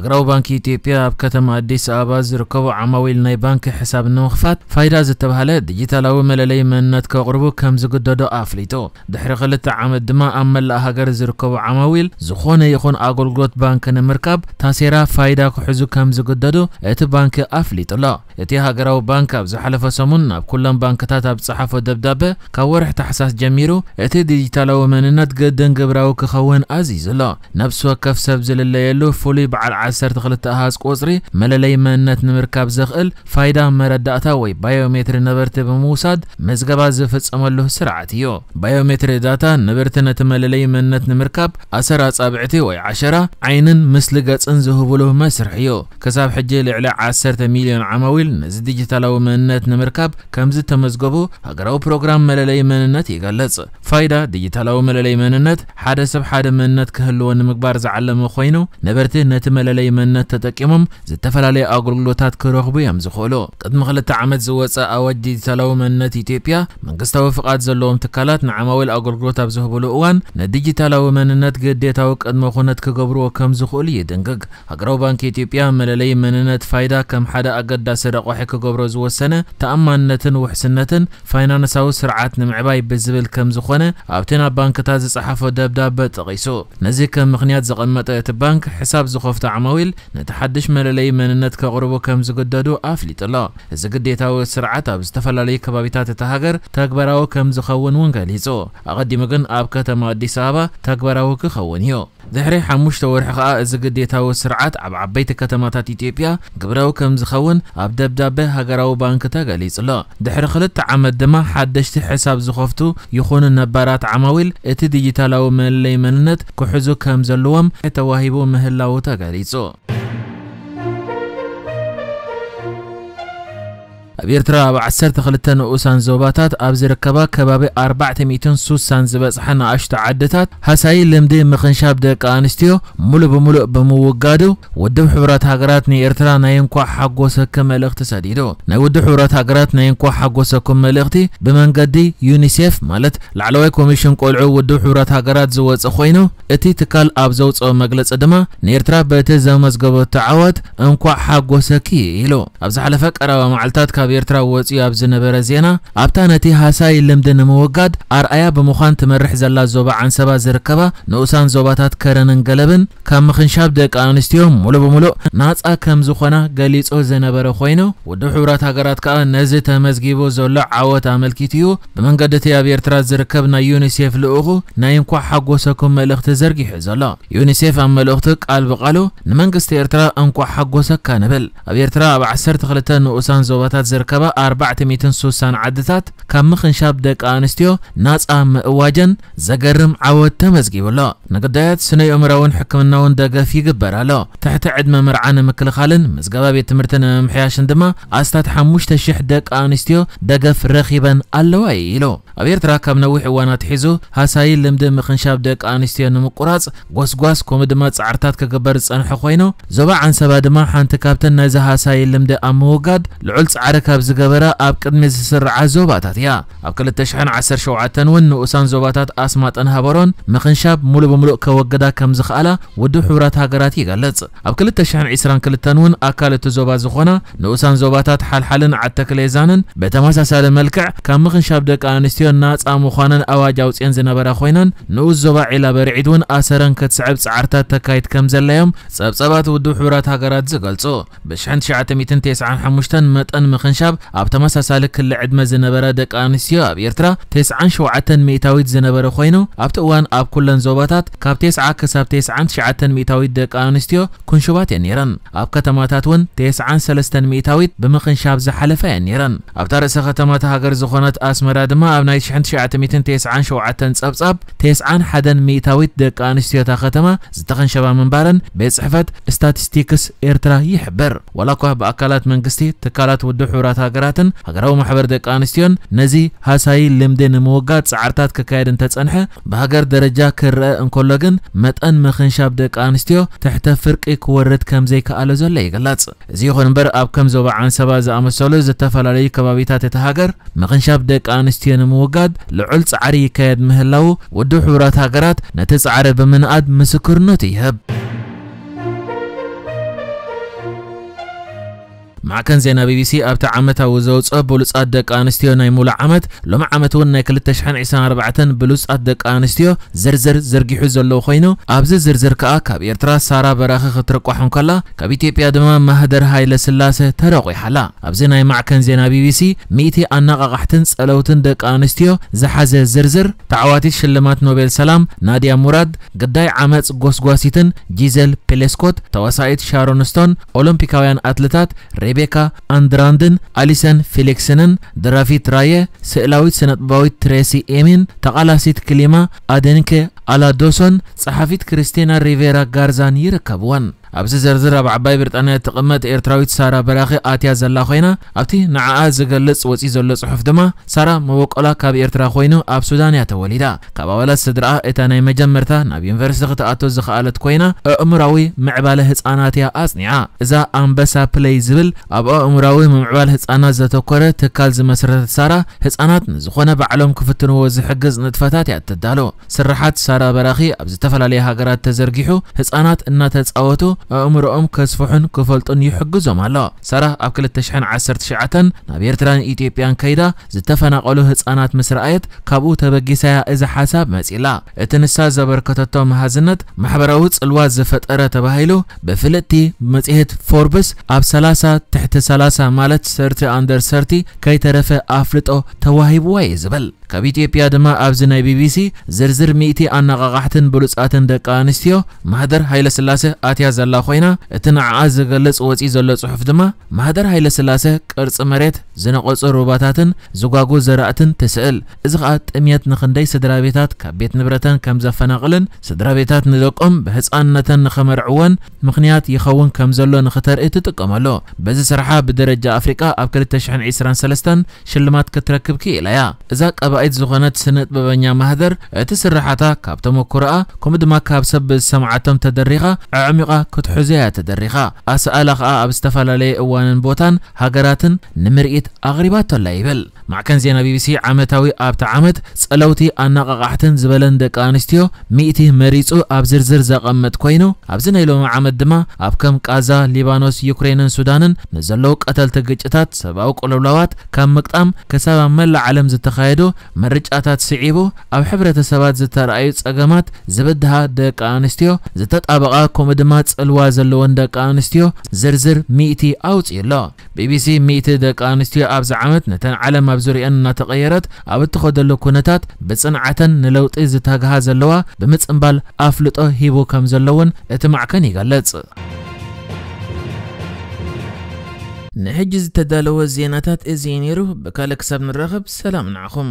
ሃገራዊ ባንኪ ኢትዮጵያ ኣብ ከተማ ኣዲስ ኣበባ ዝርከቡ ዓማዊል ናይ ባንኪ ሕሳብ ንምኽፋት ፋይዳ ዝተባህለ ዲጂታላዊ መለለይ መንነት ከቕርቡ ከም ዝግደዶ ኣፍሊጡ። ድሕሪ ክልተ ዓመት ድማ ኣብ መላእ ሃገር ዝርከቡ ዓማዊል ዝኾነ ይኹን ኣገልግሎት ባንኪ ንምርካብ ታሴራ ፋይዳ ክሕዙ ከም ዝግደዱ እቲ ባንኪ ኣፍሊጡ ኣሎ። እቲ ሃገራዊ ባንክ ኣብ ዝሓለፈ ሰሙን ናብ ኩለን ባንክታት ኣብ ዝጸሓፎ ደብዳበ፣ ካብ ወርሒ ታሕሳስ ጀሚሩ እቲ ዲጂታላዊ መንነት ግድን ግብራዊ ክኸውን ኣዚዙ ኣሎ። ነብሲ ወከፍ ሰብ ዝልለየሉ ፍሉይ በዓል ዓሰርተ ክልተ ኣሃዝ ቁጽሪ መለለይ መንነት ንምርካብ ዘኽእል ፋይዳ መረዳእታ ወይ ባዮሜትሪ ነበርቲ ብምውሳድ ምዝገባ ዝፍጸመሉ ስርዓት እዩ። ባዮሜትሪ ዳታ ነበርቲ ነቲ መለለይ መንነት ንምርካብ ኣሰር ኣጻብዕቲ ወይ ዓሸራ ዓይንን ምስሊ ገጽን ዝህብሉ መስርሕ እዩ። ክሳብ ሕጂ ልዕሊ ዓሰርተ ሚልዮን ዓማዊል ነዚ ዲጂታላዊ መንነት ንምርካብ ከም ዝተመዝገቡ ሃገራዊ ፕሮግራም መለለይ መንነት ይገልጽ። ፋይዳ ዲጂታላዊ መለለይ መንነት ሓደ ሰብ ሓደ መንነት ክህልዎ ንምግባር ዝዓለመ ኮይኑ፣ ነበርቲ ነቲ መለለይ መንነት ተጠቂሞም ዝተፈላለዩ ኣገልግሎታት ክረኽቡ እዮም ዝኽእሉ። ቅድሚ ክልተ ዓመት ዝወጸ ኣዋጅ ዲጂታላዊ መንነት ኢትዮጵያ፣ መንግስታዊ ፍቓድ ዘለዎም ትካላት ንዓማዊል ኣገልግሎት ኣብ ዝህብሉ እዋን ንዲጂታላዊ መንነት ግዴታዊ ቅድመ ኩነት ክገብርዎ ከም ዝኽእሉ ይድንግግ። ሃገራዊ ባንክ ኢትዮጵያ መለለይ መንነት ፋይዳ ከም ሓደ ኣገዳሲ ረቋሒ ክገብሮ ዝወሰነ ተኣማንነትን ውሕስነትን ፋይናንሳዊ ስርዓት ንምዕባይ ብዝብል ከም ዝኾነ ኣብቲ ናብ ባንክታት ዝጸሓፎ ደብዳበ ጠቒሱ። ነዚ ከም ምኽንያት ዘቐመጠ እቲ ባንክ፣ ሕሳብ ዝኸፍቱ ዓማዊል ነቲ ሓድሽ መለለይ መንነት ከቕርቡ ከም ዝግደዱ ኣፍሊጡ ኣሎ። እዚ ግዴታዊ ስርዓት ኣብ ዝተፈላለዩ ከባቢታት እታ ሃገር ተግባራዊ ከም ዝኸውን እውን ገሊጹ። ኣቐዲሙ ግን ኣብ ከተማ ኣዲስ ኣበባ ተግባራዊ ክኸውን እዩ። ድሕሪ ሓሙሽተ ወርሒ ከኣ እዚ ግዴታዊ ስርዓት ኣብ ዓበይቲ ከተማታት ኢትዮጵያ ግብራዊ ከም ዝኸውን ኣብ ደብዳበ ሃገራዊ ባንክ ተገሊጹ ኣሎ። ድሕሪ ክልተ ዓመት ድማ ሓደሽቲ ሕሳብ ዝኸፍቱ ይኹኑ ነባራት ዓማዊል እቲ ዲጂታላዊ መለለይ መንነት ክሕዙ ከም ዘለዎም ተዋሂቡ ምህላዉ ተገሊጹ። ኣብ ኤርትራ ኣብ ዓሰርተ ክልተ ንኡሳን ዞባታት ኣብ ዝርከባ ከባቢ ኣርባዕተ ሚእትን ሱሳን ዝበጽሓ ንኣሽቱ ዓድታት ሃሳዪ ልምዲ ምኽንሻብ ደቂ ኣንስትዮ ሙሉእ ብሙሉእ ብምውጋዱ፣ ውድብ ሕቡራት ሃገራት ንኤርትራ ናይ እንኳዕ ሓጎሰኪ መልእኽቲ ሰዲዱ። ናይ ውድብ ሕቡራት ሃገራት ናይ እንኳዕ ሓጎሰኩም መልእኽቲ ብመንገዲ ዩኒሴፍ፣ ማለት ላዕለዋይ ኮሚሽን ቆልዑ ውድብ ሕቡራት ሃገራት ዝወጸ ኮይኑ፣ እቲ ትካል ኣብ ዘውጽኦ መግለጺ ድማ ንኤርትራ በቲ ዘመዝገበቶ ዓወት እንኳዕ ሓጎሰኪ ኢሉ። ኣብ ዝሓለፈ ቀረባ መዓልታት ካብ ኤርትራ ወጺኡ ኣብ ዝነበረ ዜና፣ ኣብታ ነቲ ሃሳይ ልምዲ ንምውጋድ ኣርኣያ ብምዃን ትመርሕ ዘላ ዞባ ዓንሰባ ዝርከባ ንኡሳን ዞባታት ከረንን ገለብን ካብ ምኽንሻብ ደቂ ኣንስትዮ ሙሉእ ብሙሉእ ናጻ ከም ዝኾና ገሊጹ ዝነበረ ኮይኑ፣ ውድብ ሕቡራት ሃገራት ከኣ ነዚ ተመዝጊቡ ዘሎ ዓወት ኣመልኪቱ እዩ ብመንገዲ እቲ ኣብ ኤርትራ ዝርከብ ናይ ዩኒሴፍ ልኡኹ ናይ እንኳዕ ሓጎሰኩም መልእኽቲ ዘርጊሑ ዘሎ። ዩኒሴፍ ኣብ መልእኽቱ ቃል ብቃሉ ንመንግስቲ ኤርትራ እንኳዕ ሓጎሰካ ንብል። ኣብ ኤርትራ ኣብ ዓሰርተ ክልተ ንኡሳን ዞባታት ዝርከባ ኣርባዕተ ሚእትን ሱሳን ዓድታት ካብ ምኽንሻብ ደቂ ኣንስትዮ ናጻ ምእዋጀን ዘገርም ዓወት ተመዝጊቡ ኣሎ። ንግዳያት ስነ ኣእምራውን ሕክምናውን ደገፍ ይግበር ኣሎ። ትሕቲ ዕድመ መርዓ ንምክልኻልን ምዝገባ ቤት ትምህርቲ ንምምሕያሽን ድማ ኣስታት ሓሙሽተ ሽሕ ደቂ ኣንስትዮ ደገፍ ረኺበን ኣለዋ እዩ ኢሉ። ኣብ ኤርትራ ካብ ነዊሕ እዋን ኣትሒዙ ሃሳዪ ልምዲ ምኽንሻብ ደቂ ኣንስትዮ ንምቁራጽ ጎስጓስ ከምኡ ድማ ጻዕርታት ክግበር ዝጸንሐ ኮይኑ፣ ዞባ ዓንሰባ ድማ ሓንቲ ካብተን ነዚ ሃሳዪ ልምዲ ኣብ ምውጋድ ልዑል ጻዕሪ ካብ ዝገበራ ኣብ ቅድሚ ዝስርዓ ዞባታት እያ። ኣብ ክልተ ሽሕን ዓሰርተ ሸውዓተን እውን ንኡሳን ዞባታት ኣስማጠን ሃበሮን ምኽንሻብ ሙሉእ ብሙሉእ ከወግዳ ከም ዝኽኣላ ውድብ ሕቡራት ሃገራት ይገልጽ። ኣብ ክልተ ሽሕን ዕስራን ክልተን እውን ኣካል እቲ ዞባ ዝኾና ንኡሳን ዞባታት ሓልሓልን ዓዲ ተክሌዛንን ብተመሳሳሊ መልክዕ ካብ ምኽንሻብ ደቂ ኣንስትዮ ናጻ ምዃነን ኣዋጅ ኣውጺኤን ዝነበራ ኮይነን፣ ንኡስ ዞባ ዒላ በርዒድ እውን ኣሰረን ክትስዕብ ጻዕርታት ተካይድ ከም ዘላ እዮም ጸብጻባት ውድብ ሕቡራት ሃገራት ዝገልጹ። ብሽሕን ትሽዓተ ሚእትን ተስዓን ሓሙሽተን መጠን ምኽንሻብ ኣብ ተመሳሳሊ ክሊ ዕድመ ዝነበራ ደቂ ኣንስትዮ ኣብ ኤርትራ ተስዓን ሸውዓተን ሚእታዊት ዝነበረ ኮይኑ፣ ኣብቲ እዋን ኣብ ኩለን ዞባታት ካብ ተስዓ ክሳብ ተስዓን ትሽዓተን ሚእታዊት ደቂ ኣንስትዮ ክንሹባት እየን ነይረን። ኣብ ከተማታት እውን ተስዓን ሰለስተን ሚእታዊት ብምኽንሻብ ዝሓለፋ እየን ነይረን። ኣብታ ርእሰ ከተማ እታ ሃገር ዝኾነት ኣስመራ ድማ ኣብ ናይ ሽሕን ትሽዓተ ሚእትን ተስዓን ሸውዓተን ጸብጻብ ተስዓን ሓደን ሚእታዊት ደቂ ኣንስትዮ እታ ከተማ ዝተኸንሸባ ምንባረን ቤት ጽሕፈት ስታቲስቲክስ ኤርትራ ይሕብር። ዋላ እኳ ብኣካላት መንግስቲ፣ ትካላት ውድብ ሕቡራት ሃገራትን ሃገራዊ ማሕበር ደቂ ኣንስትዮን ነዚ ሃሳዪ ልምዲ ንምውጋድ ጻዕርታት ክካየድ እንተጸንሐ፣ ብሃገር ደረጃ ክረአ እንከሎ ግን መጠን ምኽንሻብ ደቂ ኣንስትዮ ትሕተ ፍርቂ ክወርድ ከም ዘይከኣለ ዘሎ ይግለጽ። እዚ ይኹን እምበር ኣብ ከም ዞባ ዓንሰባ ዝኣመሰሉ ዝተፈላለዩ ከባቢታት እታ ሃገር ምኽንሻብ ደቂ ኣንስትዮ ንምውጋድ ልዑል ጻዕሪ ይካየድ ምህላዉ ውድብ ሕቡራት ሃገራት ነቲ ጻዕሪ ብምንኣድ ምስክርነቱ ይህብ። ማዕከን ዜና ቢቢሲ ኣብቲ ዓመታዊ ዘውፅኦ ብሉፃት ደቂ ኣንስትዮ ናይ ሙሉእ ዓመት፣ ሎሚ ዓመት እውን ናይ ክልተ ሽሕን ዕስራን ኣርባዕተን ብሉፃት ደቂ ኣንስትዮ ዝርዝር ዘርጊሑ ዘለዉ ኮይኑ፣ ኣብዚ ዝርዝር ከዓ ካብ ኤርትራ ሳራ በራኺ ክትርቋሕ እንከላ፣ ካብ ኢትዮጵያ ድማ ማህደር ሃይለ ስላሰ ተረቑሓ ኣላ። ኣብዚ ናይ ማዕከን ዜና ቢቢሲ፣ ሚእቲ ኣነቓቓሕትን ጸለውትን ደቂ ኣንስትዮ ዝሓዘ ዝርዝር፣ ተዓዋቲት ሽልማት ኖቤል ሰላም ናድያ ሙራድ፣ ግዳይ ዓመጽ ጎስጓሲትን ጂዘል ፔሌስኮት፣ ተዋሳኢት ሻሮን ስቶን፣ ኦሎምፒካውያን ኣትለታት ሬቤካ ኣንድራንድን ኣሊሰን ፊሊክስንን፣ ደራፊት ራየ፣ ስእላዊት ስነጥበባዊት ትሬሲ ኤሚን፣ ተቓላሲት ክሊማ ኣደንከ ኣላዶሶን ጸሓፊት ክርስቲና ሪቬራ ጋርዛን ይርከብወን። ኣብዚ ዝርዝር ኣብ ዓባይ ብሪጣንያ እትቕመጥ ኤርትራዊት ሳራ በራኺ ኣትያ ዘላ ኮይና፣ ኣብቲ ንዓኣ ዝገልጽ ወጺ ዘሎ ጽሑፍ ድማ፣ ሳራ መበቆላ ካብ ኤርትራ ኮይኑ ኣብ ሱዳን እያ ተወሊዳ። ካብ ኣባላት ስድራኣ እታ ናይ መጀመርታ ናብ ዩኒቨርሲቲ ክትኣቶ ዝኸኣለት ኮይና፣ ኣእምራዊ ምዕባለ ህጻናት እያ ኣጽኒዓ። እዛ ኣንበሳ ፕለይ ዝብል ኣብ ኣእምራዊ ምምዕባል ህጻናት ዘተኮረ ትካል ዝመስረተት ሳራ፣ ህጻናት ንዝኾነ ባዕሎም ክፍትንዎ ዝሕግዝ ንጥፈታት እያ እተዳሎ። ስርሓት ሳራ በራኺ ኣብ ዝተፈላለያ ሃገራት ተዘርጊሑ፣ ህጻናት እናተጻወቱ ኣእምሮኦም ከስፍሑን ክፈልጡን ይሕግዞም ኣሎ። ሳራ ኣብ ክልተ ሽሕን ዓሰርተ ትሽዓተን ናብ ኤርትራን ኢትዮጵያን ከይዳ ዝተፈናቐሉ ህጻናት ምስ ረኣየት፣ ካብኡ ተበጊሳያ እዚ ሓሳብ መጺላ። እቲ ንሳ ዘበርከተቶ መሃዝነት ማሕበራዊ ጽልዋ ዝፈጠረ ተባሂሉ ብፍልጥቲ መጽሔት ፎርብስ ኣብ ሰላሳ ትሕቲ ሰላሳ ማለት ሰርቲ ኣንደር ሰርቲ ከይተረፈ ኣፍልጦ ተዋሂብዋ እዩ ዝብል። ካብ ኢትዮጵያ ድማ ኣብዚ ናይ ቢቢሲ ዝርዝር ሚእቲ ኣነቓቓሕትን ብሉጻትን ደቂ ኣንስትዮ ማህደር ሃይለስላሰ ኣትያ ዘላ ኮይና፣ እቲ ንዓኣ ዝገልጽ ወጺ ዘሎ ጽሑፍ ድማ፣ ማህደር ሃይለስላሰ ቅርጺ መሬት፣ ዝነቐጹ ሩባታትን ዝጓጉ ዘራእትን ትስእል። እዚ ኸኣ ጥምየት ንኽንደይ ስድራ ቤታት ካብ ቤት ንብረተን ከም ዘፈናቕልን ስድራ ቤታት ንደቆም ብህጻንነተን ንኸመርዕወን ምኽንያት ይኸውን ከም ዘሎ ንኽተርኢ ትጥቀመሉ። በዚ ስርሓ ብደረጃ ኣፍሪቃ ኣብ ክልተ ሽሕን ዕስራን ሰለስተን ሽልማት ክትረክብ ክኢላ እያ። እዛ ቀባኢት ዝኾነት ስነ ጥበበኛ ማህደር፣ እቲ ስርሓታ ካብ ተመኩሮኣ፣ ከምኡ ድማ ካብ ሰብ ዝሰምዓቶም ተደሪኻ፣ ኣዕሚቓ ክትሕዞ እያ ተደሪኻ። ኣስኣላ ኸኣ ኣብ ዝተፈላለየ እዋንን ቦታን ሃገራትን ንምርኢት ኣቕሪባቶ ኣላ ይብል። ማዕከን ዜና ቢቢሲ ዓመታዊ ኣብቲ ዓመት ጸለውቲ ኣነቓቓሕትን ዝበለን ደቂ ኣንስትዮ ሚእቲ መሪጹ ኣብ ዝርዝር ዘቐምጥ ኮይኑ፣ ኣብዚ ናይ ሎሚ ዓመት ድማ ኣብ ከም ቃዛ፣ ሊባኖስ፣ ዩክሬንን ሱዳንን ንዘለዉ ቀተልቲ ግጭታት፣ ሰብኣዊ ቅልውላዋት ካብ ምግጣም ክሳብ ኣብ መላእ ዓለም ዝተኻየዱ ምርጫታት ስዒቡ፣ ኣብ ሕብረተሰባት ዝተረኣዩ ጸገማት ዝብድሃ ደቂ ኣንስትዮ ዝተጣበቓ፣ ከምኡ ድማ ጽልዋ ዘለወን ደቂ ኣንስትዮ ዝርዝር ሚእቲ ኣውጺኡ ኣሎ። ቢቢሲ ሚእቲ ደቂ ኣንስትዮ ኣብዚ ዓመት ነተን ዓለም ኣብ ዙርየን እናተቐየረት ኣብ እትኸደሉ ኩነታት ብጽንዓተን ንለውጢ ዝተግሃ ዘለዋ ብምጽንባል ኣፍልጦ ሂቡ ከም ዘሎ እውን እቲ ማዕከን ይገልጽ። ንሕጂ ዝተዳለወ ዜናታት እዚ እዩ ነይሩ። ብካልእ ክሳብ ንራኸብ ሰላም ንዓኹም።